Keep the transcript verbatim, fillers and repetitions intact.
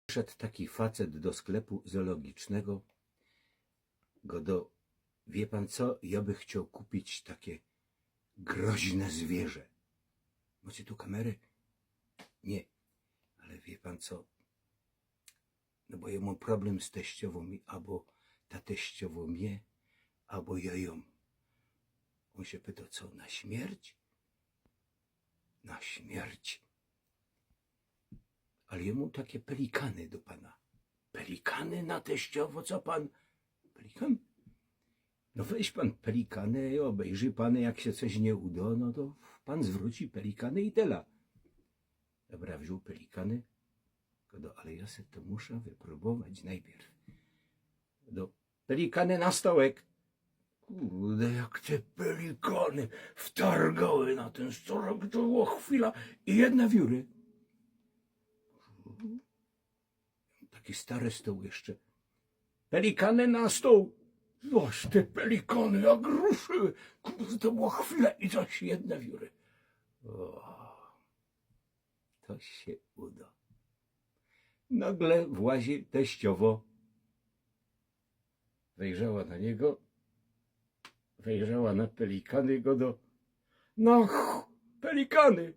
Wszedł taki facet do sklepu zoologicznego. Godo: „Wie pan co, ja by chciał kupić takie groźne zwierzę. Macie tu kamery?” „Nie, ale wie pan co, no bo ja mam problem z teściową i albo ta teściową je, albo ja ją”. On się pytał: „Co, na śmierć?” „Na śmierć. Ale ja mam takie pelikany do pana”. „Pelikany na teściowo, co pan?” „Pelikan?” „No weź pan pelikany, obejrzi pan, jak się coś nie uda, no to pan zwróci pelikany i tyle”. Dobra, wziął pelikany. Godo: „Ale ja se to muszę wypróbować najpierw”. Do „Pelikany na stołek”. Kurde, jak te pelikany wtargały na ten stołek, to była chwila i jedna wióry. Taki stary stół jeszcze. „Pelikany na stół”. Zaś te pelikany jak ruszyły. Kurde, to była chwila i zaś jedna wióry. „O, to się uda”. Nagle włazi teściowo. Wejrzała na niego, wejrzała na pelikany i godo: „No, ch-, pelikany,